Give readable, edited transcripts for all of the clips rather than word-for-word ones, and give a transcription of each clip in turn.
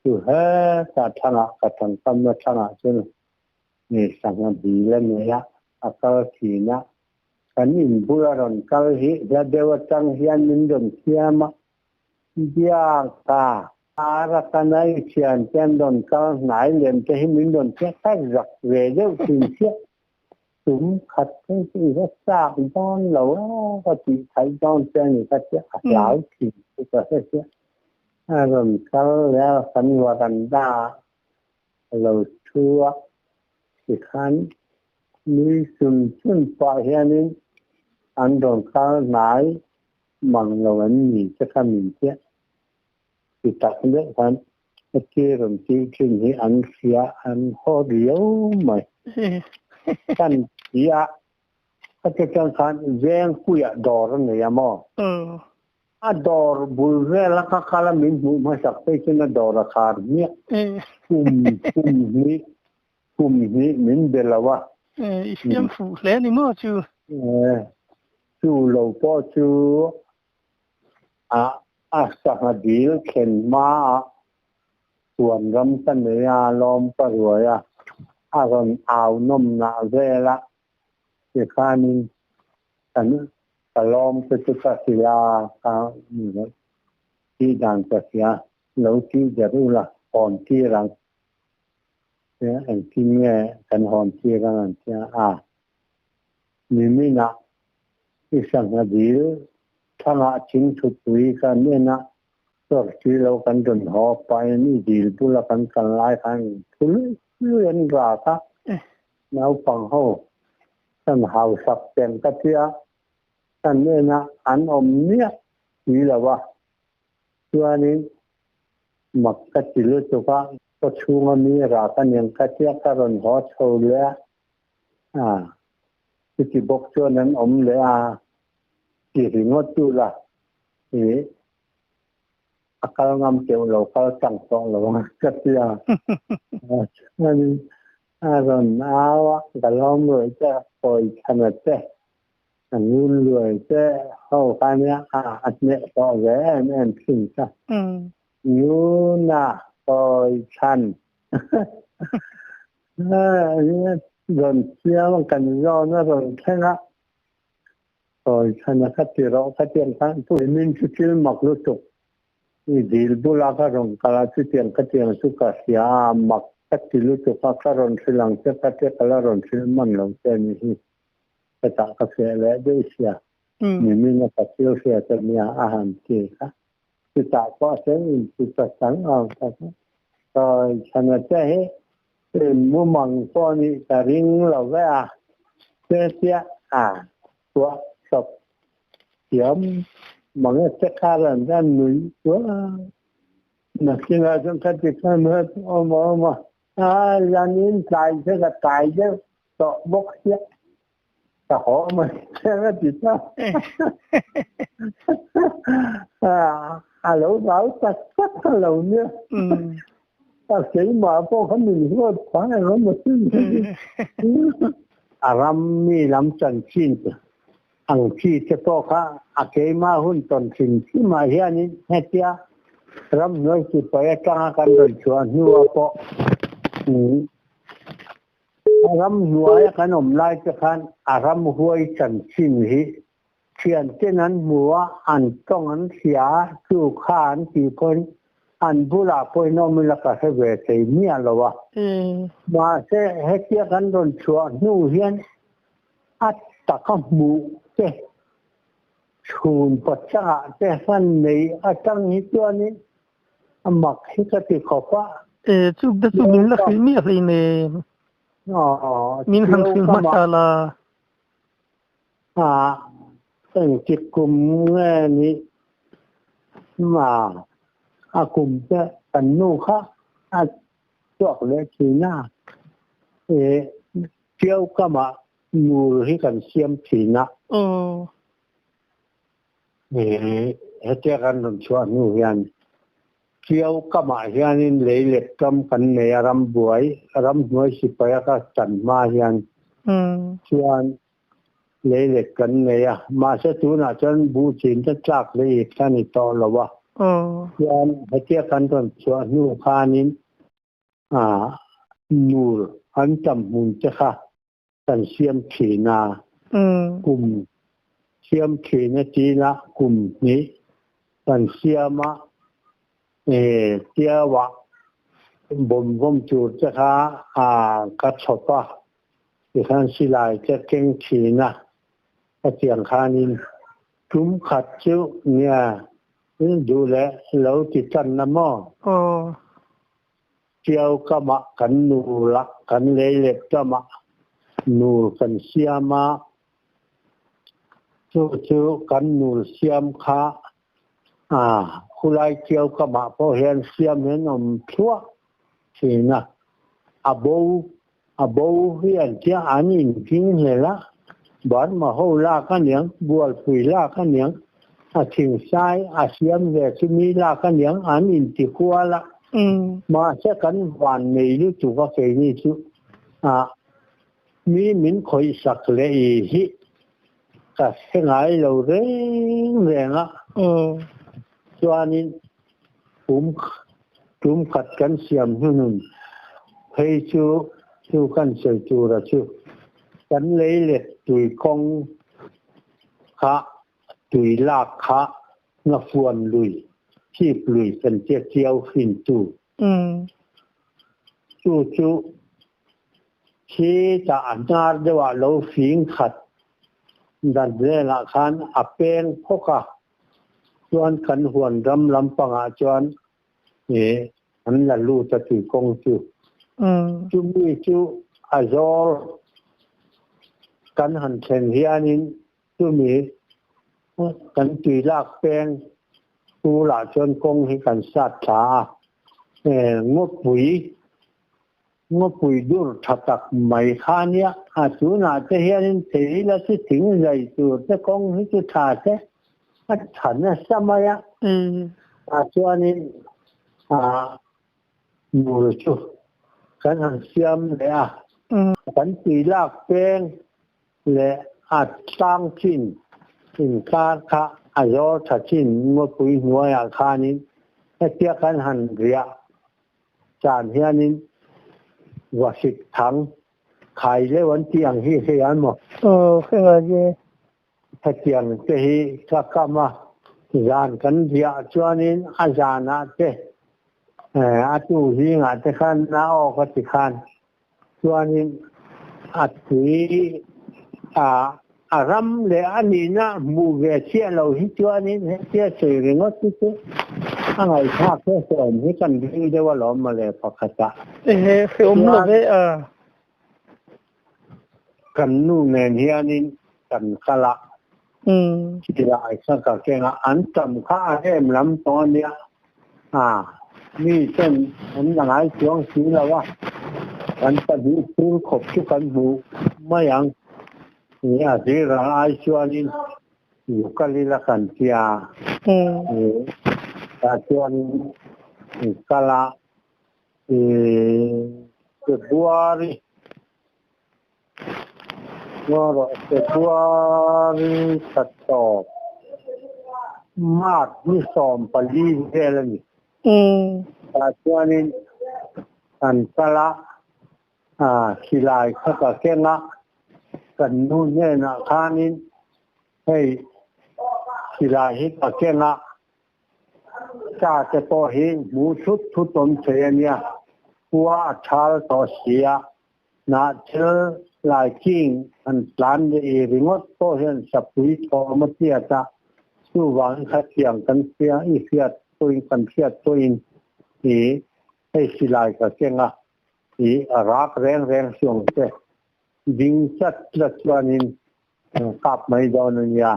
Chu hetah thangah ka thangkamna thangah chuan sangha dil a nei a, a kal thin a. Kan inbul a rawn kal hi hla deuh atang hian min rawn siam a, Biaka Arakan a i thiante an rawn kal hnai lem te hi min rawn hriat khat zak ve deuh thin chiah. Tum khat phei chu i va chak dawn lo a ka tih theih dawn che a ni ka tia a hlau thin chu ka hre chiah. A rawn kal leh a kan varanda ah a lo thu a, tikhan nui chun chun pah hianin an rawn kal hnai mang lo an ni te kha min chiah. Ti tak deuh khan heti rawn tih thin hi an hria an haw riau mai. Kan ti a, heti tang khan Vengpuiah dawr a nei a maw? A dawr bul vela ka kal a min hmuh hmasak phei chuan a dawr a khar hmiah. Kum kum hnih kum hnih min be lo a. I siam fuh hle ni maw chu? Chu lo pawh chu a a sangha dil thlen hma a huan ram ka nei a lawm ka ruai a, a rawn au nawm nah vel a tikhanin kan ka lawm te chu ka hrilh a ka tih dan ka hria lo tih der ula hawn tir ang engtin nge kan hawn tir ang an tia a. Niminah i sangha dil thangah thingthupui kan en a, chawrhti lo kan rawn haw pahin i dil bula kan kal lai khan thu luih luih an rak a, naupang ho kan hausak teng ka tia kan en a an awm miah si lo a, chuanin mak ka ti lutuk a, khaw chhunga mi rak a niang ka tia ka rawn haw chho leh a. A, chuti bawk chuan an awm leh a, ti ringawt tu la i a kal ngam teuh lo, kal chang tawh lo ang ka ti a. Chuanin a rawn au a, ka lawm ruai che a, kawi chhana che, a ngun luai che ho kha nia a, a hneh tawh ve em em thin kha. Nguna kawi chhan. Rawn siam a kan zawn a rawn thleng a, sawi chhan a ka ti rawh ka ti ang khan chu min chu thil mak lutuk i dil bula ka rawn kal a chutiang ka ti ang chu ka hria a mak ka ti lutuk a ka rawn hrilh ang che ka tia ka la rawn hrilh man lo che a nih hi hetah ka feh leh daih sia nimin a ka thil hriat a nia a han ti kha chutah pawh chuan inti chang ang ta kha sawi chhan a che hi Mumang pawh nih ka ring lo ve a, hetia a tuah chawp thiam mang e che kha ran khan nuih chuan nakinah chuan ka ti khan awm a awm a, a zanin tlai che ka tlai deuh tawh bawk sia ka haw mai chiang a ti ta a lo rau tak tak a lo nia a keimah pawh kha min huat phah emaw maw sin a ram mi lam chanchin ang chi te pawh kha a keimah hun tawn hrim hrimah hianin hetia ramhnuai sipai atanga kan rawn chhuah hnuah pawh Ramhnuaia kan awm lai te khan a ramhuai chanchin hi thianten an hmu a, an tawng an hria a, chu kha an tih pawhin an bulah pawhin awm ila ka hre ve thei miah lo a. Mahse, hetia kan rawn chhuah hnu hian a taka hmuh te, chhun pachangah te hman nei atang hi chuanin A mak hi ka ti khawp a. E, chu te chu min la hrilh miah hlei nen. Min han hrilh hmasa la. A, engtik kum nge nih ma a kum te kan nu kha a chhuak leh thin a. E, Tiau kamah nur hi kan siam thin a. Hetia kan rawn chhuah hnu hian Tiau kamah hianin lei let kam kan nei a, ram buai, ramhnuai sipai a ka tan hma hian chuan lei let kan nei a, mahse tunah chuan buh chin te tlak leh it a ni tawh lo a. Chuan hetia kan rawn chhuah hnu khanin nur an tam hmun te kha kan siam thin a, kum siam thin a tina kum hnih kan siam a, tiauah bawm vawm tur te kha ka chhawp a, tikhan silai te keng thin a, hetiang khanin tum khat chu nia duh leh lo ti tan na maw? Tiau kamah kan nul a, kan leilet kamah nul kan siam a, chu chu kan nul siam kha khulai tiau kamah pawh hian siam hian awm thluah thin a, a bo a bo hi an tia an inking hlel a, Burma ho lak aniang, Bualpui lak aniang, a thingsai a siam ve chu mi lak aniang an inti kual a, mahse kan van nei lutuk a keini chu mi min khawih sak leh i hi ka hre ngai lo reng reng a, chuanin Kum tum khat kan siam hnunun phei chu chu kan sawi tura chu kan lei let tui kawng kha tui lak kha ngafuan lui chip lui kan tia chiau hrin tu chu chu khi ta a hnar deuhah lo fing khat dan velah khan a peng phawk a. Chuan kan huan ram lampangah chuan an la lut a tui kawng chu. Chumi chu a zawl kan han thlen hianin chumi kan tui lak peng tulah chuan kawng hi kan sat thla a, ngawpui Ngawpui dur tha tak mai kha nia, a tunah te hianin thei la chu thing zai tur te kawng hi chu tha te a tha nasa mai a, tah chuanin mur chu kan han siam leh a, kan tui lak peng leh a tlang chin inkar kha a zawr tha chin ngawpui hnuaiah khanin hetia kan han riah Chan hianin Vahrit thang khai leuh an tih ang hi hei an maw? Aw, hre ngai e. Hetiang te hi ka kam a, zan kan ziah chuanin a zanah te, a tu zingah te khan a aw ka ti khan Chuanin a tui a a ram leh a nihna hmuh ve chiah lo hi chuanin hetia sawi ringawt hi chu a ngaihthlak hle hlawm hi kan ring deuh alawm mawle pakhatah. Ehe, hreawm lo ve a. Kan nu nen hianin kan kal a, silai kha ka keng a, an tam kha a rem lam tawh a nia, mi ten an la ngai chuang si lo a, kan pahnih phur khawp chu kan hmuh mai ang, nia zir ang ai chuanin kal ila kan tia, tah chuanin kal a, February February thla tawp March ni 14 vel a ni. Tah chuanin kan kal a, silai kha ka keng a, kan nu hnenah khanin hei silai hi ka keng a, Cha te pawh hi hmuh thut thut awm thei a nia, khua a thal tawh si a, hnahthil lai king han tlan leh i ringawt pawh hian sapui thawm a tiat a, chuvangin khatiang kan hria i hriat pawhin kan hriat pawhin i hei silai ka keng a, i a rak reng reng suang che ding chat tlat chuanin kap mai dawn a nia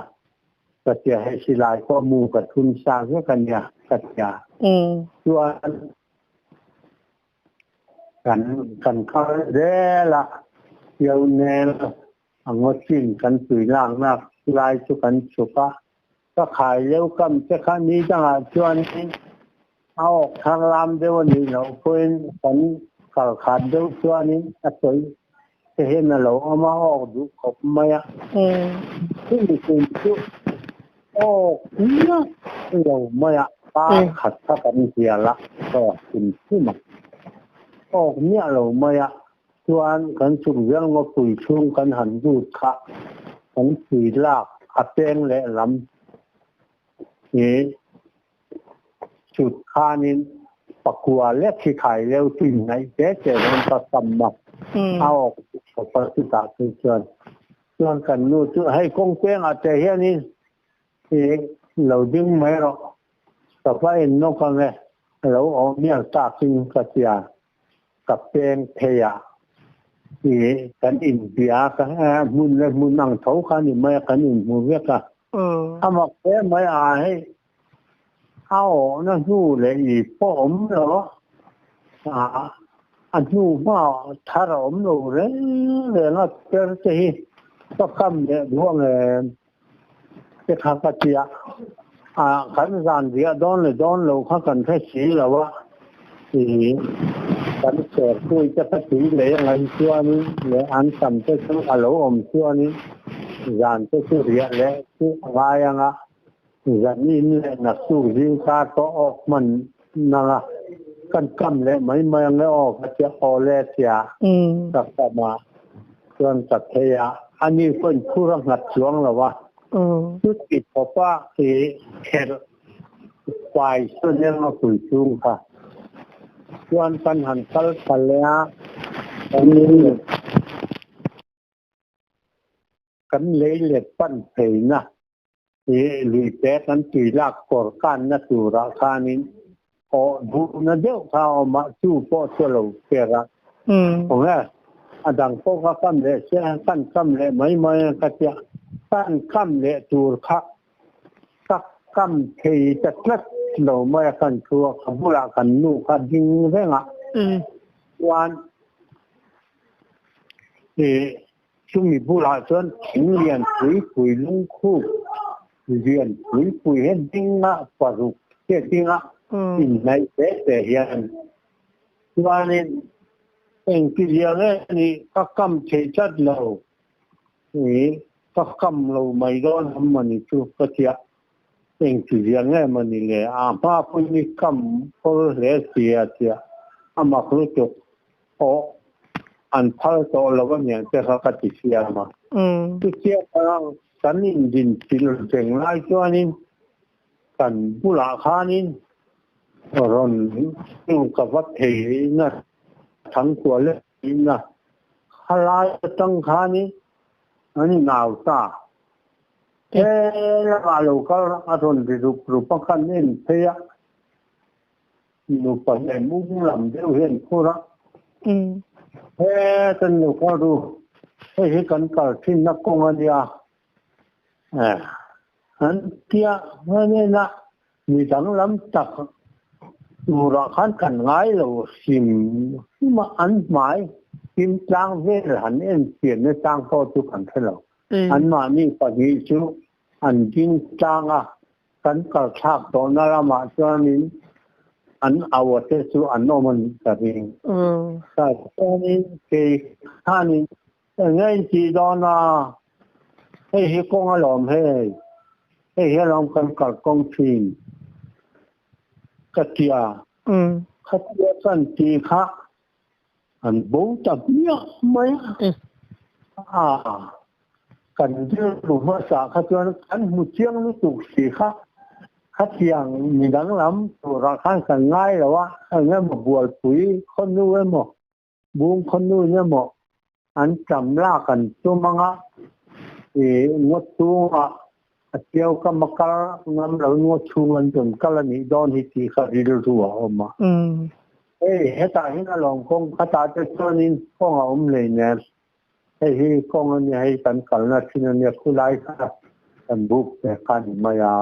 ka tia hei silai pawh mu ka thun sa vek a nia ka tia chuan kan kan kal zel a io nel a ngaw chin kan tui lak nak lai chu kan chhuk a ka khai leu kam te kha ni dangah chuanin a awk thar lam deuh a nih loh pawhin kan kal khat deuh chuanin a sawi te hian a lo awm a, a awk duh khawp mai a. Chumi kum chu awk miah lo mai a. Kar khat kha kan hial a, aw hrim hrim a. Awk miah lo mai a, chuan kan chhuk zel ngawpui chhung kan han lut kha kan tui lak a peng lehlam hi chut khanin pakua lek hi khai leu tui ngaih te te dawn ka kam a, a awk khawp a chutah phei chuan. Chuan kan nu chu hei kawng pengah te hianin I lo ding mai rawh, ka va en nawk ang e, a lo awm mial takin ka tia, ka peng phei a, i kan inbia ka hmun leh hmun ang tho kha ni mai a, kan inhmu vek a, a mak hle mai a hei a awhna hnu leh i pawh awm lo a, a hnu hma thar a awm lo reng reng a, per te hi ka kam leh duh ang em? Te kha ka ti a, kan zan riah dawn leh dawn lo kha kan hre si lo a, ih kan serpui te kha tui lei a ngaih chuanin leh an tam te chu a lo awm chuanin zan te chu riah leh chu a ngai ang a, zan in leh naktuk zing kar pawh awk hman nang a, kan kam leh mai mai ang e aw ka ti a, aw le tia ka kam a. Chuan ka thei a, ani pawhin phur a nghat chuang lo a, chuti khawpa i kherh fai sawn eng a pui chung kha. Chuan kan han kal thla leh a, kan kan lei let pan pheina i lui te kan tui lak kawr kanna turah khanin awh duhna deuh kha a awm a, chu pawh chu a lo per a. Awm e, a dang pawh kha kam leh se kan kam leh mai mai a ka tia, kan kam leh tur kha ka kam thei ta tlat lo mai a kan thu a, ka bulah kan nu kha ding reng a, chuan ih Chumi bulah chuan thing lian pui pui lungkhup lian pui pui he dinga paruk te dinga inhnaih te te hian chuanin engtizia nge ni ka kam thei tlat lo i ka kam lo mai dawn a mawni chu ka tia engtizia nge mawni le a hma pawhin i kam kawr hle si a tia a mak lutuk. Aw, an phal tawh lo a niang che kha ka ti siam a. Chutia kan indin thil reng lai chuanin kan bulah khanin rawn chu ka va thei na thangkua leh in a, khalai atang khanin an inau ta. He lamah lo kal a rawn ri rup rup a kan en phei a. Nupa leh mung lam deuh hian phur a. He kan lo kal ru, hei hi kan kal thinna kawng a nia. An tia hnena mi danglam tak turah khan kan ngai lo hrim hrim a, an hmai kim tlang vel han en chianna chang pawh chu kan hre lo. Anmahni pahnih chu an ding tlang a. Kan kal thlak tawhna lamah chuanin an au te chu an awm a nih ka ring. Tah chuanin kei khanin eng nge in tih dawn a, hei hi kawng alawm hei, hei hi alawm kan kal kawng thin ka ti a. Khatia kan tih kha An bo ta hmiah mai a, kan rilru hmasa kha chuan kan hmu chiang lutuk si kha, khatiang mi danglam turah khan kan ngai lo a, eng emaw bualpui khawnu emaw, bung khawnu emaw an tam lak an tum ang a, ih ngaw chungah a chiau kam a kal ngam lo ngaw chhung an rawn kal a nih dawn hi tih kha rilru a awm a. Hei hetah hian a lawm kawng khatah te chuanin kawng a awm hlei nen hei hi kawng a nia hei kan kalna thin a nia khulai kha kan buk ve kha a ni mai a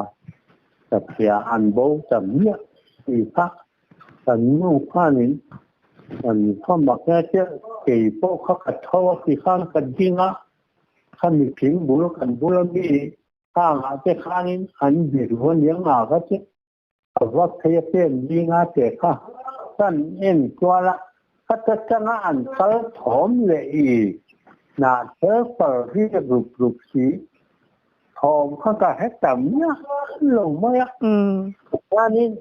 ka hria an bo ta miah tih kha kan nu khanin kan khaw mak nge chiah kei pawh kha ka tho a ti khan ka ding a khami thing bul kan bula mi hangah te khanin an biru a nia ngah ka che. A va phei a pen zinga te kha kan en kual a, khata tanga an kal thawm leh i hnah ther far riak rup rup si. Thawm kha ka hre ta miah lo mai a. Chuanin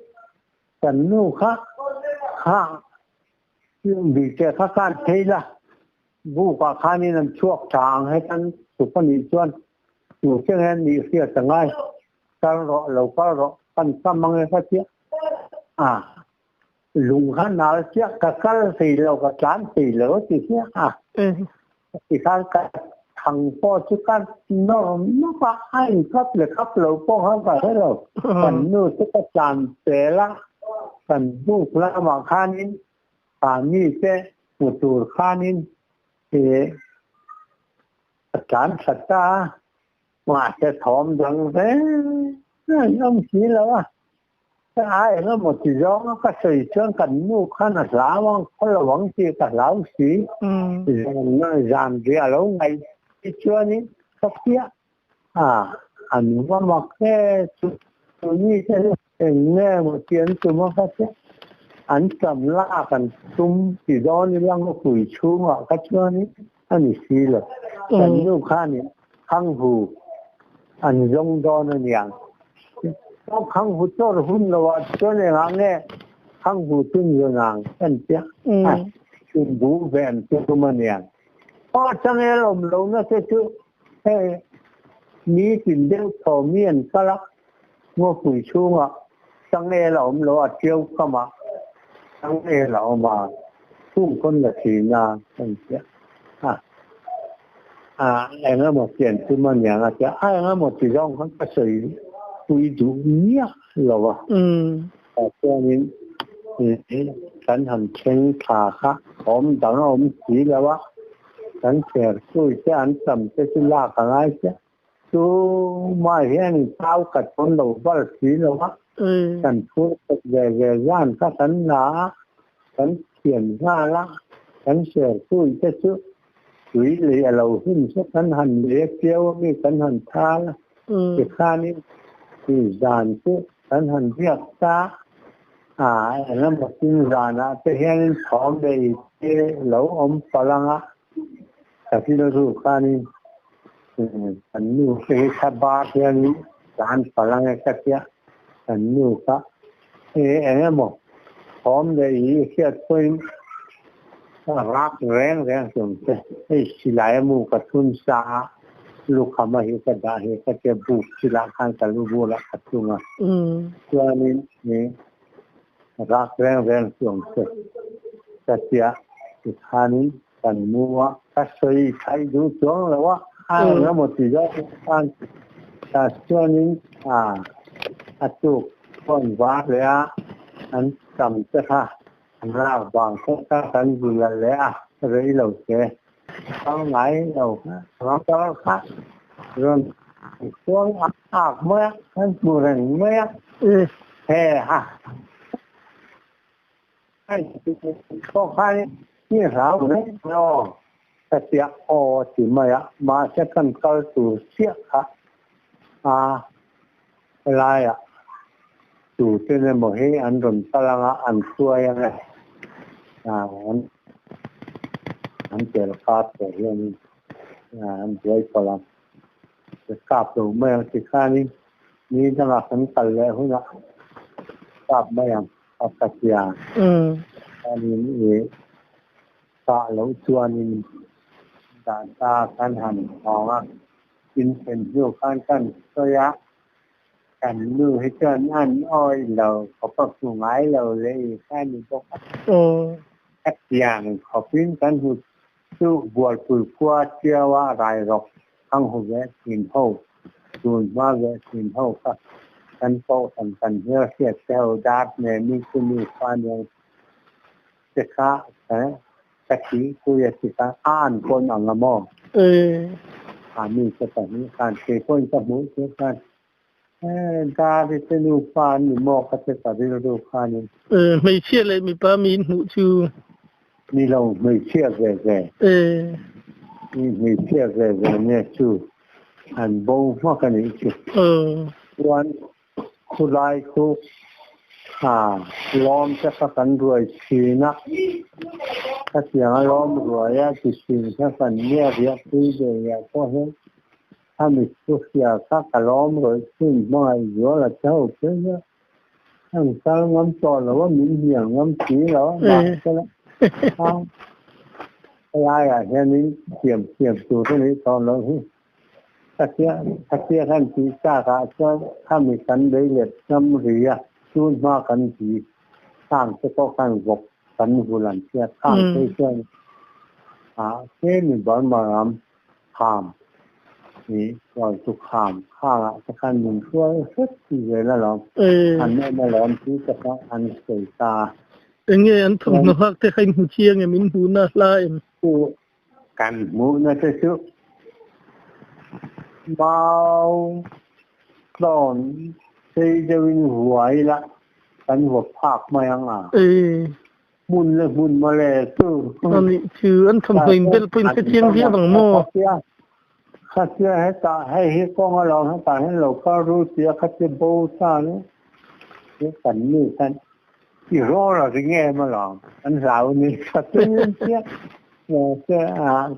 kan nu kha kha bike kha khan phei la, bukah khanin an chhuak tha ang hetan thup a nih chuan tu che nge nih hriat a ngai, kal rawh lo kal rawh kan sam ang e ka tia a. Lung kha nal chiah ka kal thei lo ka tlan thei lo a ti chiah a. Tikhan ka thang pawh chu ka nawr nawk a, a inkap leh kap lo pawh khan ka hre lo. Kan nu chu ka tlan pel a, kan buk lamah khanin kha mite hmu tur khanin ka tlan tha ta a, mahse thawm dang reng reng an awm si lo a. Ka ai eng emaw ti zawng a ka sawi chuan kan nu khan a hlau ang khaw lo ang tih ka hlau si. Zan riah lo ngaih te chuanin ka piah a, an va mak e chu mi te hi eng nge maw ti an tum a ka tia. An tam lak an tum ti dawn ila ngawpui chhungah kha chuanin a ni si lo. Kan nu khanin Khanghu an zawng dawn a niang. Aw Khanghu chawr hun lo ah chuan engah nge Khanghu chun zawn ang kan tia a chun buh ve an tum a niang. Aw changel awm lo na te chu hei nitin deuh thaw mi an kal a, ngawpui chhungah changel a awm lo a ṭiau kamah changel a awm a, chung pawn la thin a kan tia a. A eng emaw pian tum a niang a tia, a eng emaw ti zawng khan ka sawi pui duh miah lo a. Tah chuanin kan han thleng thla kha awm dang a awm si lo a, kan cher tui te an tam te chu lak a ngai chiah. Chu mai hian thau ka tawn lo val si lo a, kan phur kawp ve ve zan kha kan la a, kan thian nghal a, kan ser tui te chu tui lei a lo hun chu kan han lei a kiau a mi kan han thal a, tikhanin zan chu kan han riak ta a, engemaw tin zanah te hianin thawm lei te lo awm palh ang a, Ka rilru khanin kan nu te hi thla bar hianin tlan palh ang e ka tia, kan nu kha e eng emaw thawm leh i hriat pawhin ka rak reng reng hlawm che, hei silai a mu ka thun sa a, lukham a hi ka dah hi ka tia buk chilah khan ka lu bulah ka tung a, chuanin rak reng reng hlawm che ka tia tikhanin Kan mu a, ka sawi thaih duh chuang lo a, a eng emaw ti zawk khan tah chuanin a a tuk phone var leh a, an tam te kha an lak vang kha kha kan zul a leh a, rei lo te kal ngai lo kha motor kha rawn chuang ak mai a, kan hmu reng mai a, he ha. Ka tia aw a ti mai a, mahse kan kal tur chiah kha a helaiah tuten emaw hi an rawn kal ang a, an hruai ang e. An tel kar tawh hianin an buai palh ang. Ka kap lo mai ang tikhanin ni dangah kan kal leh hunah kap mai ang. A ka tia. Chuanin i kah loh chuanin data kan han hawng a, in thlen hnu khan kan sawi a, kan nu hi chuan an awih lo khawp a hmu ngai lo leh i kha a ni bawk a. Hetiang khawpin kan hmu chu Bualpui khua Tiaua Rairawk Thanghu ve thin ho, tunhma ve thin ho kha kan kohhran kan hmelhriat te ho dar nen mi chu mi fa nen te kha ka thihpui a ti kha a an pawn ang a maw? A mi te pahnih khan kei pawhin ka hmuh chu khan dar hi te nufa an ni maw ka ti ka rilru khanin. Hmeichhia leh mipa mi in hmuh chu. Ni lo hmeichhia ve ve. Hmeichhia ve ve nge chu an bo hmak a nih chu. Chuan khulai khu lawm te kha kan ruai thin a, khatiang a lawm ruai a ti thin kha kan nia riahpui ve riah pawh hian. Khami thu hria kha ka lawm rawih thin hmangaih zual a che ho phei nia. An kal ngam tawh lo a, min hnial ngam si lo a, mahse a helaiah hianin siam siam tur a nih tawh loh hi. Khatia kan tih takah chuan khami kan lei let ngam ri a, tun hma kan ti khang te pawh khan vawk kan hul an hriat khang phei chuan tlem in Burma ram kham hi chuan chu kham khangah te khan min hruai hret zel alawm an en alawm tih te kha an sawi ta a. Enge an thawmhnaw hak te kha in hmu chiang em? In hmuhna hla em? Kan hmuhna te chu mau tlawn sei deuhin vuai ila kan vaw phak mai ang a. Hmun le hmun mawle chu. Anih chu an thawmhnaw in bel pawhin hre chiang viau ang maw? Khatia hetah hei hi kawng alawm hetah hian lo kal ru tia khatia bo ta ni kan nu khan i rawl a ring em alawm an hlau a ni khatia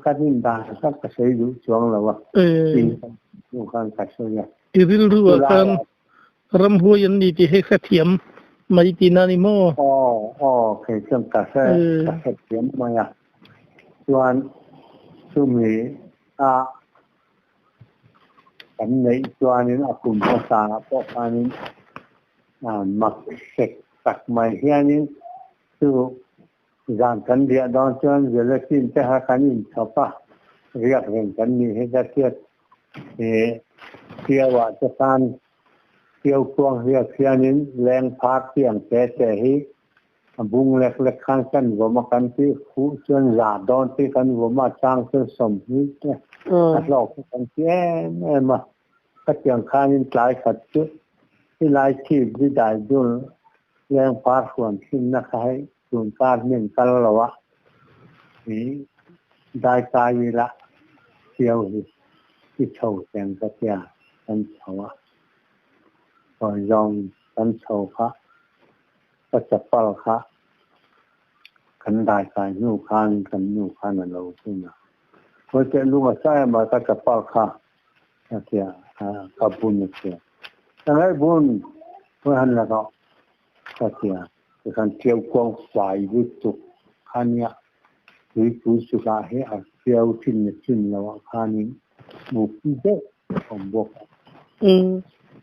kan indan kha ka sawi duh chuang lo a nu khan ka sawi a. I rilru ah khan Ramhuai an ni tih hi hrethiam mai tihna a ni maw? Aw, aw, kei chuan ka hre, ka hrethiam mai a. Chuan chumi a kan neih chuanin a kum hmasa ah pawh khanin mak sek tak mai hianin chu zan kan riah dawn chuan gelatin te kha kan inchhawp a, riak reng kan nih hi ka hriat. Tiauah te khan Tiau kuang hriat hianin leng phar tiang te te hi a bung lek lek khan kan vawm a, kan tih fuh chuan za dawn te kan vawm a, a chang chuan sawmhnih te a hlawk hi kan ti em em a. Khatiang khanin tlai khat chu tilai chhip hi dai dul leng phar huan thinna kha hei tun kar hmin kal lo a dai kai ila Tiau hi i chho teng ka tia kan chho a, sawi zawng kan chho kha ka chapal kha kan dai kai hnu khan kan nu khan a lo hun a, hawi teh lung a sai a ka chapal kha a tia ka bun a tia, ka ngaih bun hawi han la rawh ka tia tikhan Tiau kuang fai lutuk kha nia Tuipui chukah hi a hriau thin le thin lo ah khanin mupui deuh a awm bawk a.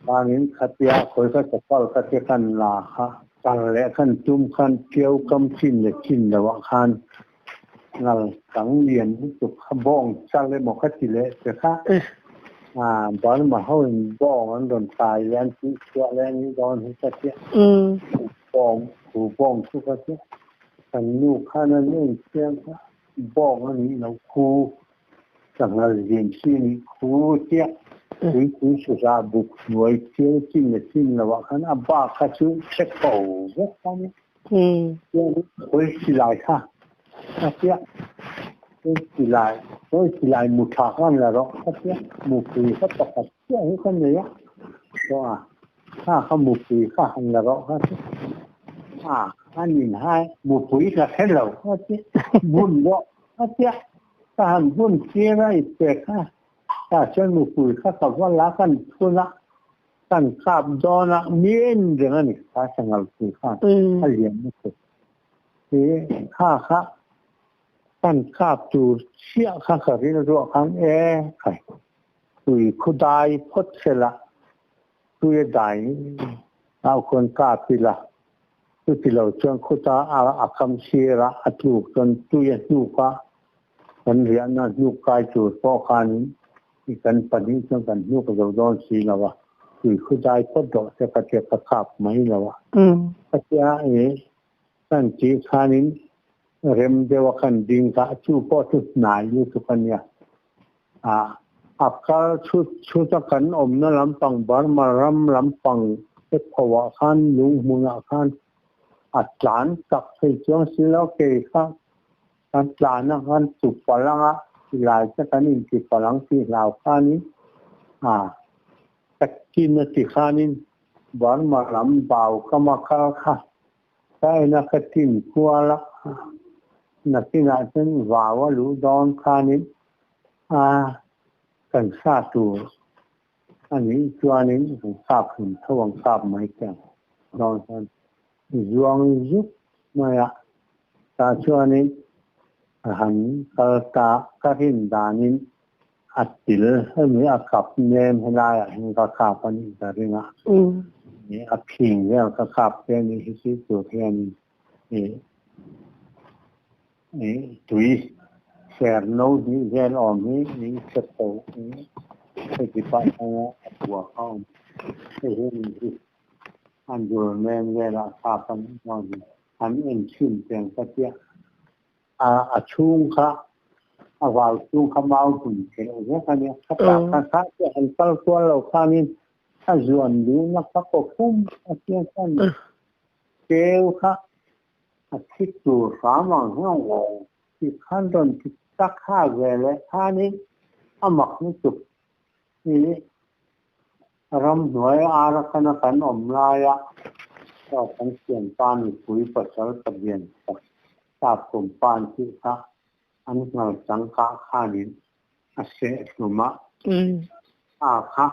Khanin khatia khawi kha chapal kha te khan la kha kal leh khan tum khan hriau kam thin le thin lo ah khan ngal tang lian lutuk kha bawng chal emaw kha ti leh che kha Burma ho in bawng an rawn kai leh an tih chhuah leh a nih dawn hi ka tia. Bawng, thu bawng chu ka tia. Kan nu khan an en chiang kha bawng a nih loh khu, sanghal zin chi a nih khu tia tuipui suzah buk hnuai chiang chin leh chin loh ah khan a bak kha chu hre ko vek a ni. Chuan hawi silai kha a tia, hawi silai, hawi silai mu tha khan la rawh a tia, mupui kha pakhat chiah hi ka nei a, chuan Kha kha mupui kha han la rawh kha chu a an in hai mupui ka hre lo kha chu bun rawh kha tia ka han bun tir a i pe kha tah chuan mupui kha ka va la kan thun a kan kap dawn a mi en reng a ni kha sangal pui khan a lian lutuk i kha kha kan kap tur chiah kha ka rilruah khan e khai tui khu dai phawt sela tui a dai au khuan kap ila chuti lo chuan khuta a kam sira a tluk chuan tui a hnuk a kan riahna hnuk kai tur pawh khanin kan pahnih chuan kan hnuk zo dawn si lo a tui khu dai phawt rawh se ka tia ka kap mai lo a ka tia e kan tih khanin rem deuh a kan ding kha chu pawh chu hnai lutuk a nia. A kal chhut chhut a kan awmna lampang Burma ram lampang te tho ah khan lung hmun ah khan a tlan tak thei chuang si lo kei kha kan tlan a kan tu palh anga silai te kan inti palh ang tih hlau khanin a takin a ti khanin Burma lam bau kama kal kha Ka en a ka tin kual a, nakinah chuan vau a luh dawn khanin a Kan sa tur a nih chuanin kan kap hlum tho ang kap mai te ang dawn chuan zuang zuk mai a, tah chuanin a han kal ta ka rin danin a til hemi a kap nem helaiah hian ka kap a nih ka ring a, a phing vel ka kap te a nih hi tih tur hianin ih Tui ser no hnih vel awm hi i hre tho heti pah khan a bua kha awm. Hei hi ni hi an dul men velah kha kan hmuh hi an en chhin tiang ka tia. A chhung kha a vau chhung kha mau hmun khelh vek a nia. Khatah khan kha te han kal kual lo khanin a zuan duhna kha kaw fum a tia khan keu kha A thi tur hram ang hian ti khan rawn ti tak ha ve leh khanin a mak lutuk hi ramhnuai Arakan-a kan awm laia aw kan thianpa mipui pasal palian tak sap kum pan tih kha an nghal changkah khanin a seh hlum a, a kha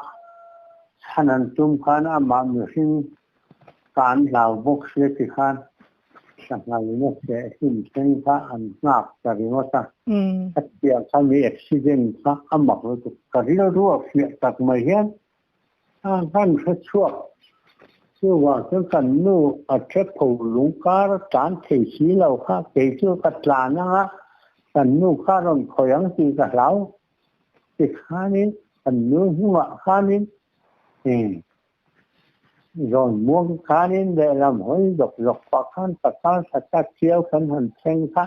chhan an tum khan amah mihring ka an hlau bawk sia ti khan sanghalin a seh hlum thleng kha an nghak ta ringawt a, khatiang kha mi accident kha a mak lutuk ka rilru a fiah tak mai hian a kan hre chhuak. Chuvang chuan kan nu a ṭhepho lung kar a tlan thei si lo kha, kei chu ka tlan ang a, kan nu kha rawn khawih ang tih ka hlau ti khanin kan nu hnungah khanin rawn muang khanin lehlam hawi zawk zawk pah khan ka kal thla ta chiau kan han thleng kha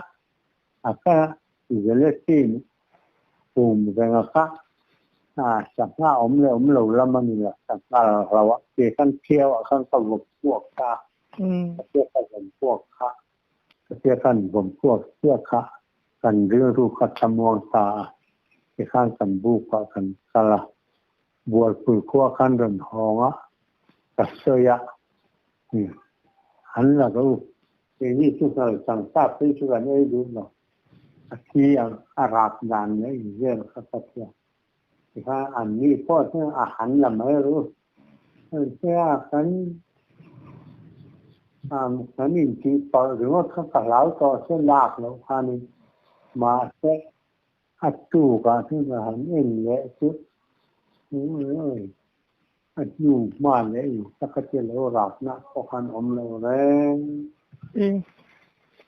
a ka Zelestin pum renga kha sangha awm leh awm lo lam a ni lo, sangha lo ah ti khan thiau ah khan ka vawm puak kha, ka tia ka vawm puak kha, ka tia kan vawm puak chiah kha kan rilru kha thlamuang ta a, tikhan kan buk ah kan kal a, Bualpui khua khan rawn hawng a, ka sawi a, an la ro. Keini chu hnal chang ta phei chu kan ei duh lo. A thi ang a rap dan leh invel kha ka hria. Tikhan an ni pawh chu a han la mai ru. Tia kan kan intih palh ringawt kha ka hlau tawh se lak loh khanin mahse a tukah chuan ka han en leh chu A hnu hma leh in taka te lo rapna pawh khan awm lo reng.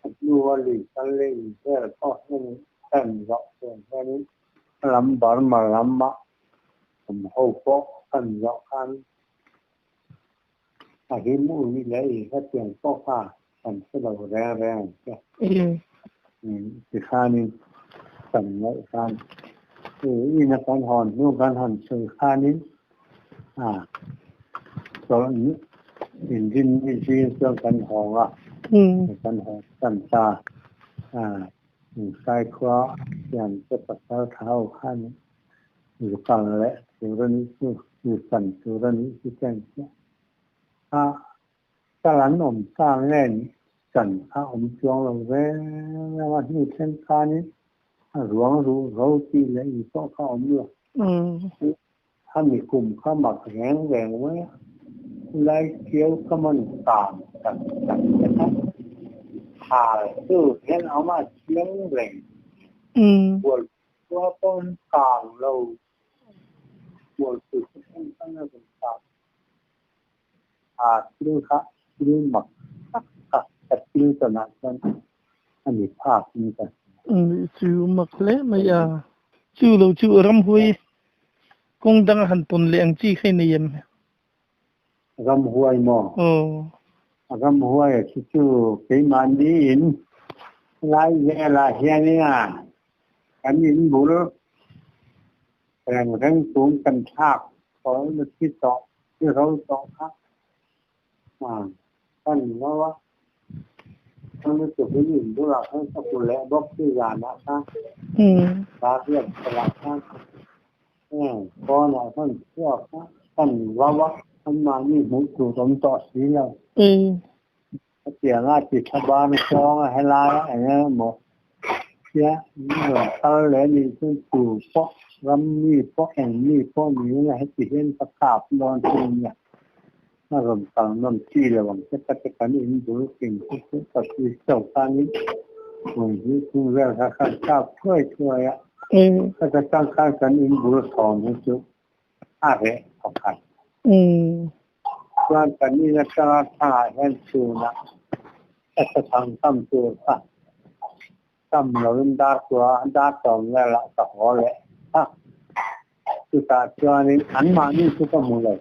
A hnu a lui kal leh in vel pawh hian fan zawh tur hianin a lam Burma lama awm ho pawh fan zawh khan a him ui leh i hetiang pawh kha kan hre lo reng reng ang che. Tikhanin kan ngaih khan ina kan hawn hnu kan han sawi khanin chawlh inrinni zing chuan kan hawng a, kan hawng tan ta. Saikhua hian te pasal tha ho khan zu kal leh tur a nih chu, zu chan tur a nih chu te an ti a. Kal an awm ta nge chan kha awm chuang lo reng reng a, hnu thleng khanin a ruang ruh ro tih leh in pawh kha awm lo. Khami kum kha mak reng reng mai a, lai chiau ka man kang tak tak te kha hal chu hian a awm a, a chiang reng. Bual khua pawh an kang lo, bual pui kha thleng khan a rawn kang. A thil kha thil mak tak kha ka thil tawnah chuan a ni phak in ka hria. Chu mak hle mai a. Chu lo chu ramhuai kawng dang a han tawn leh ang chi kha i nei em? Ramhuai maw? Aw. Ramhuai a chu chu keimahni in lai velah hianin a kan in bul Reng reng tum kan thlak tawh na thi tawh thi ro tawh kha kan lo a, chumi tukin in bulah khan ka hmu leh bawk si zanah khan Guardian kawlah khan pawnah khan chhuak a kan ro a, anmahni hmuh tur awm tawh si lo. Hetianga ti tha ban zawnga helaia eng emaw tia min rawn kal leh anih chuan tu pawh Ram mi pawh eng mi pawh ni ila heti hian ka kap dawn chu nia. A rawn kal nawn chi lo ang che ka ti kan in bul kin chu chu ka pui chauh khanin hmun hi thung vel kha khan kap thuai thuai a. Ka ta tang khan kan in bul thawm hi chu a reh thawkhat. Chuan kan in atanga thangah hian chhunah ka sathang tam tur kha tam loin dar kua dar tawm velah ka haw leh a. Chutah chuanin anmahni chu ka hmu lo.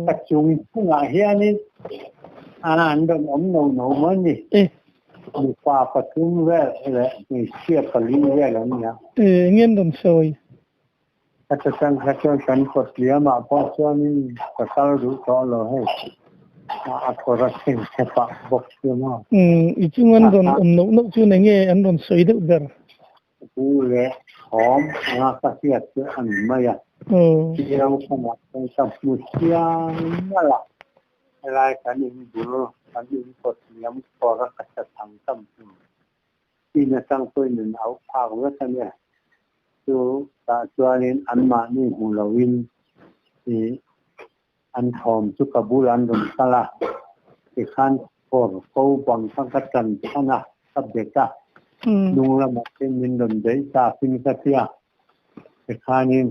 Ka chung chungah hianin an rawn awm no no mai ni. Mipa pathum vel leh hmeichhia pali vel an ni a. Eng an rawn sawi? Ka chutang kha chuan kan kawtliamah pawh chuanin ka kal duh tawh lo hei. A kawr a thleng chhe pah bawk si maw. I chung an rawn awm noh noh chuan eng nge an rawn sawi deuh ber? Pu leh thawm anga ka hriat chu a ni mai a. Chiau kawngah chuan ka hmu chiang nalh a, helai kan in bul kan in kawt liam kawr a ka sa thang tam hnu. Chin atang pawhin in auh phak vek a nia. Chu tah chuanin anmahni hmu loin ih an thawm chu ka bul an rawn kal a, tikhan kawr ko bang kha ka tan chhan a, ka bet a, hnung lamah chuan min rawn beih takin ka ti a, tikhanin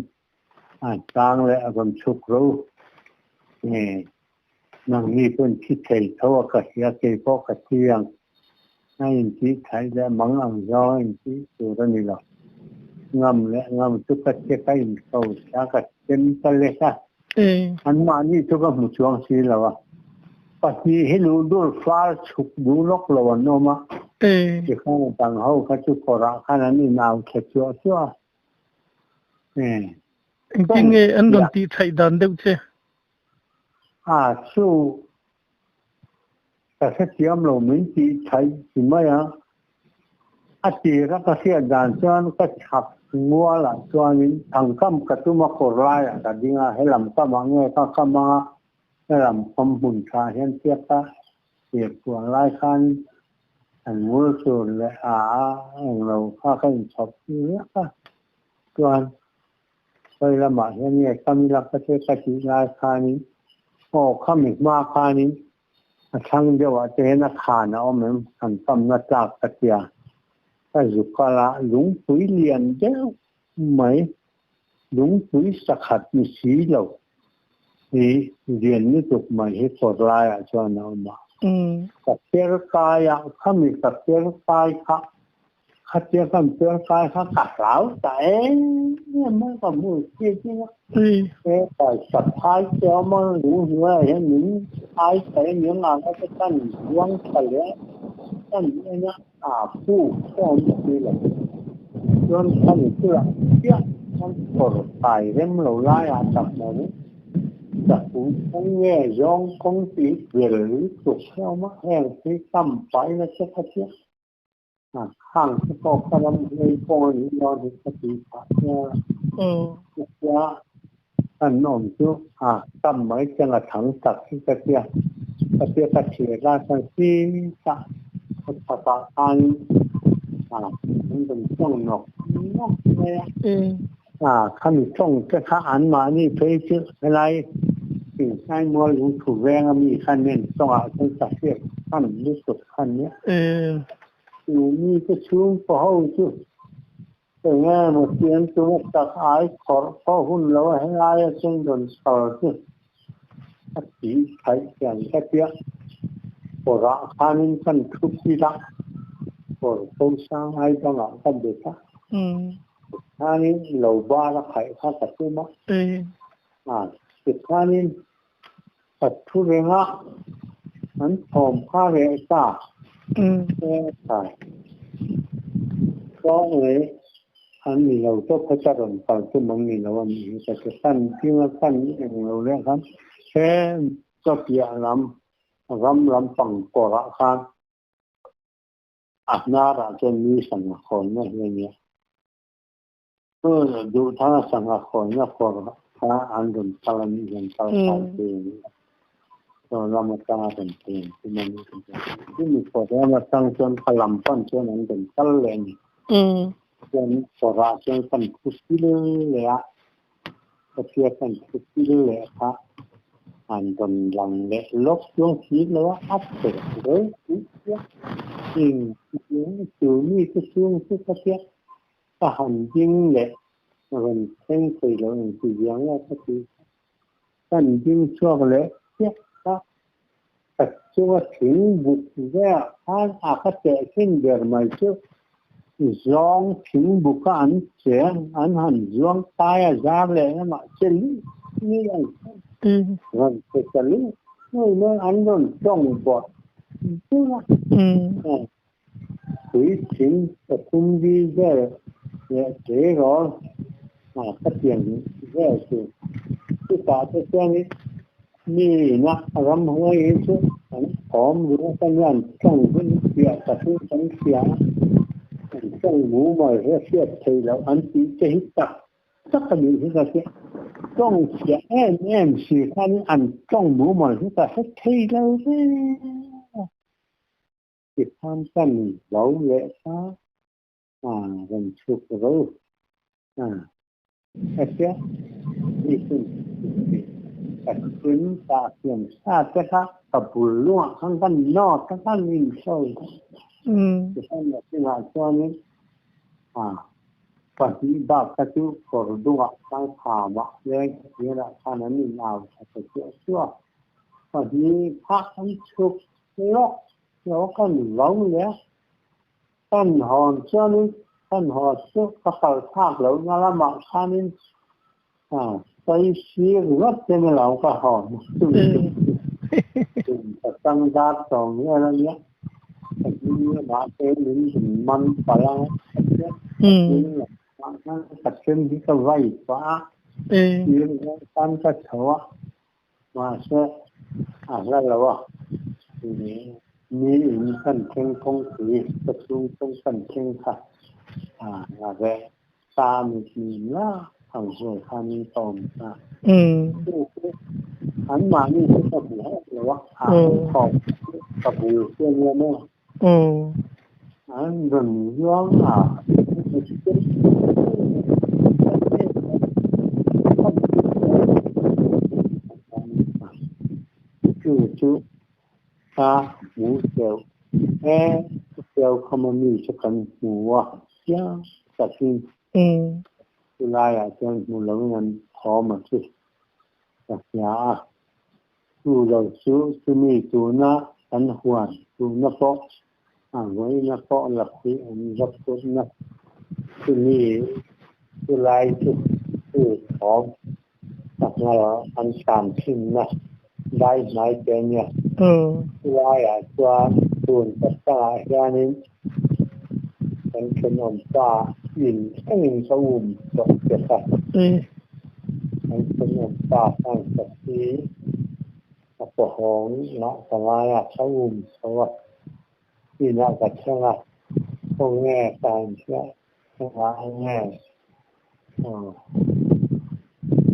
a tlang leh a rawn chhuk ro nge nangni pawn thi thei tho a ka hria kei pawh ka thi ang a intih thaih leh mang ang zawng a intih tur a ni lo. Ngam leh ngam chu ka che ka inko sia ka chem ta lek a. Anmahni chu ka hmu chuang si lo a. Pahnih hi luh dur fal chhuk duh lawk lo an awm a. Tikhan a dang ho kha chu kawrah khan an inau thla chuah chuah a. Engtin nge an rawn tih thaih dan deuh che? A chu ka hrethiam lo min tih thaih ti mai a. A tira ka hriat dan chuan ka chhak mualah chuanin thangkam ka tum a kawr laiah ka ding a, helam kamah nge ka kam anga helam kam hmun tha hian chiak ka tir kual lai khan an ngul tur leh a englo kha ka inchhawp riak a, chuan Sawi lamah hian nge kam ila ka che ka tih lai khanin aw khami hma khanin a thlang deuhah te hian a khan a awm em han kamna tlak ka tia ka zu kal a lungpui lian deuh mai lungpui sakhat ni si lo hi lian lutuk mai hi kawr laiah chuan a awm a ka per kai a khami ka per kai kha Khatia kan tuar kai kha ka hlau ta em em a, ka hmu chiah chiah a. He saphai te awm a, lung hnuaiah hian min ai thei a niang ang a, ka tan ruang tha leh a, kan en a, a puk pawh awm si lo. Chuan khami bulah chiah chuan kawr kai rem lo laiah tak mai Chakpui kawng nge zawng kawng tih vel lutuk hi a awm a, heng hi kam paina che kha chiah. Hang te pawh ka ram hlei pawh a nih dawn hi ka ti phah nia. Chutia kan awm chu a kam mai chang a thang tak hi ka tia. Ka tia ka thlir lai khan sitah ka chhakah khan a an rawn tawng nawk nawk mai a. A khami tawng te kha anmahni phei chu helai Inhnaihmual lungthu veng ami khan en tawngah chuan ka hriat hman lutuk kha nia. Chu mi te chhungkaw ho chu eng emaw tian tuma tak ai khawrh pawh hun lo a helai a chuan rawn kal chu a tih theih hian ka tia. Kawrah khanin kan thup ila kawr ko sang ai bangah ka bet a. Tikhanin lo bar a khaih kha ka tum a. A, tikhanin ka thu reng a, an thawm kha reh ta. He Chawnge an ni lo tawp kha ka rawn kal tum an ni lo a nih hi ka ti. Kan ding a kan eng lo leh khan he ka piah lam ram lampang kawrah khan A hnarah chuan mi sangha khawnna hi a nia. Duhthanga sangha khawnna kawr kha an rawn kal a nih hian kal kai thei a ni a. Chaw lam atanga rawn phei an tum a nih hi. Chumi kawr lam atang chuan ka lam pan chuan an rawn kal leh a ni. Chuan kawrah chuan kan thu pil leh a, ka tia kan thu pil leh kha an rawn lang leh lawk chuang si lo a, a che ropui sia. Eng chu mi chu chhung chu ka tia ka han ding leh rawn thleng thei lo engti ziang nge ka tih kha. Kan ding chhuak leh chiah a, ka chunga thing buk velah khan a ka tehkhin ber mai chu zawng thing buka an cheng an han zuang kai a zar leh lamah che luih luih an rawn che ta luih luih mai an rawn tawng bawrh bawrh a. Puitling pathum vi vel leh tleirawl hna ka pian vel tur. Chutah te chuan mi ina ramhuai hi chu an awm ru ka nia an tawng hun piah ka chu kan hria a, an tawng mumal hi a hriat theih loh an tih te hi tak tak a nih hi ka hria. Tawng chhiah em em si khanin an tawng mumal hi ka hre thei lo reng a. Tikhan kan lo leh kha a rawn chhuk ro a, hetia mi hun ka hlim ta thiam sa te kha ka bul lungah khan ka nawt a kan insawi tikhan nakinah chuanin a pahnih bak kha chu kawr dungah khan khamah leng hnialah khan an inau tha ta chiah chiah a, pahnih kha an chhuk Lawk lo kan lo leh kan hawn chuanin kan haw chu ka kal thlak lohna lamah khanin sawi sir ringawt te ni lo ka hawn chu ka tang dar tawng vel a nia ka hming lamah te min rawn man palh a ka hming lamah khan ka then hi ka vai pah a sir vel khan ka chho a. Mahse, a hla lo a, mi in kan thleng kawngpui ka chhung chung kan thleng kha a reh ta mit nim la ang hnuai khanin ka awm ta. Chu chu anmahni chu ka hmu hauh lo a, an thawk chu ka bul chu a nia maw? An rawn zuang a. Chu chu ka hmu teuh e, chutiang khawma mi chu kan hmu a chiang takin chulaiah chuan hmu loin an thawm a chu ka hria a. Chu lo chu chumi tuna kan huan tuna pawh a vawiina pawh lakhuih an va phurhna chumi chulai chu chu thawm sanghal an tlan thinna dai hmai te a nia. Chulaiah chuan tun pachangah hianin kan thenawmpa in thlengin ka um tawh che kha. Kan thenawmpa khan sakhi a pawhawng lah ka ngai a, ka um chho a, inah ka thleng a, khawnge ka han hriat engah nge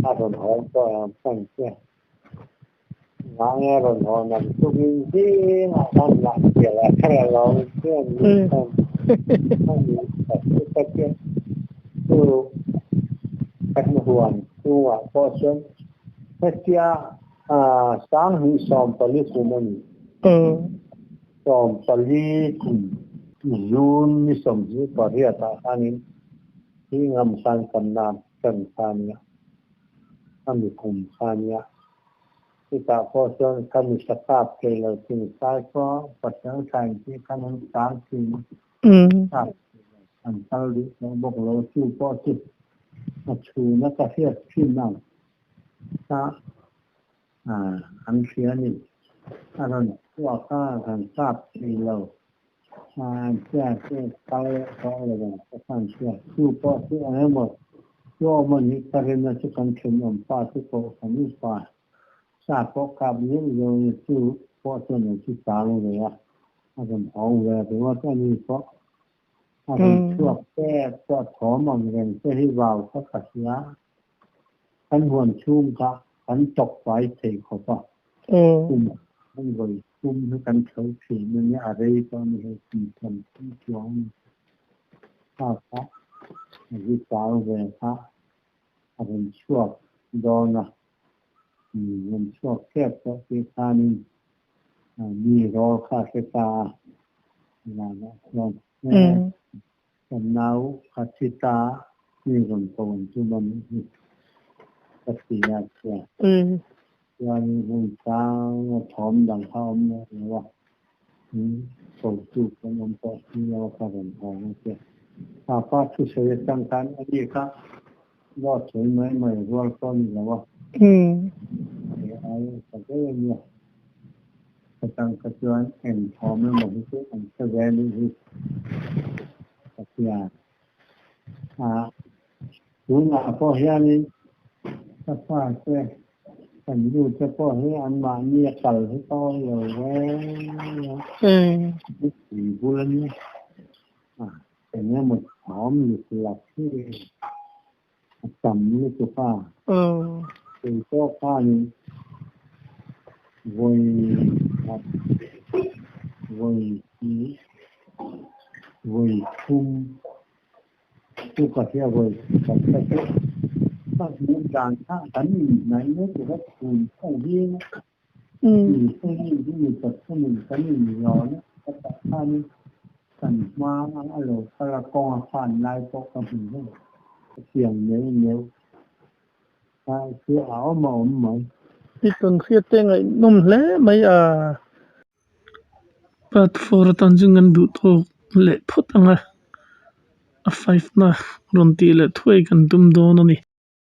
a rawn hawn pawh ang pan che. Engah nge rawn hawn ang tukin zingah khan lah pial a kher a lo chian ni khan a ni ka hre ta chiah. Chu kan huan chungah pawh chuan hetia Sanghnih 40 kum a ni. 40 kum June ni 28 ah khanin hi ngam khan kan nan tan kha nia, a mi kum kha nia. Chutah pawh chuan ka mi sa kap thei lo thingtlai pawh pasal tha intih khan an sang thin a, kap thei lo, an kal duh tawh bawk lo. Chu pawh chu a chhuna ka hriat thin ang. Kha an hria a ni. A rawn chhuak a, kan kap thei lo. An hria chu kal leh tawh lo ang ka khan hria. Chu pawh chu eng emaw chu awm a nih ka rin a chu kan thenawm pa chu pawh kan upa sa pawh kap zeuh zeuh a ni. Chu pawh chuan a chu chang ve a, a rawn hawng ve ringawt a ni pawh. A rawn chhuak tep pawh thawm ang reng te hi vau kha ka hria. Kan huan chhung kha kan tawk fai thei khawp a, kum kan vawi thum hi kan tho thin a nia, a rei tawh a ni hei kum thawm thum chuang a ni. Kha kha hi chang ve kha a rawn chhuak dawn a, rawn chhuak tep tawh tih khanin mi rawl kha a hre ta a, vanah chuan kan nau kha thi ta mi rawn ko an tum a nih hi ka ti a chuan chuanin hmun sang a thawm dang kha a awm leh lo a, kotu kan awm pawh si lo a ka rawn thawm a tia. Papa thusawi atang khan a ni kha dawt sawi mai mai rual pawh a ni lo a, he ai ta daih a nia. Atang kha chuan eng thawm emaw hi chu an hre ve anih hi ka tia. Tunah pawh hianin ka fate kan nu te pawh hi anmahni a kal hi ka awih lo reng a, mipui bul a nia, eng emaw thawm luklak hi a tam lutuk a, kei pawh khanin vawi khat, vawi hnih, vawi thum Chu ka hria vawi khat kha chu ka hmuh dan kha kan inhnaih lutuk a chhun ho hi mi hei hi mi pathumin kan inzawn a ka tah khanin kan hma a lo kal a kawng a khan lai pawh ka hmu reng a chiang neuh neuh kha chu a awm a awm mai. I tawn hriat te ngaihnawm hle mai a. Part four atan chu ngan duh tawk leh phawt ang a, a five na rawn tih leh thuai kan tum dawn a ni.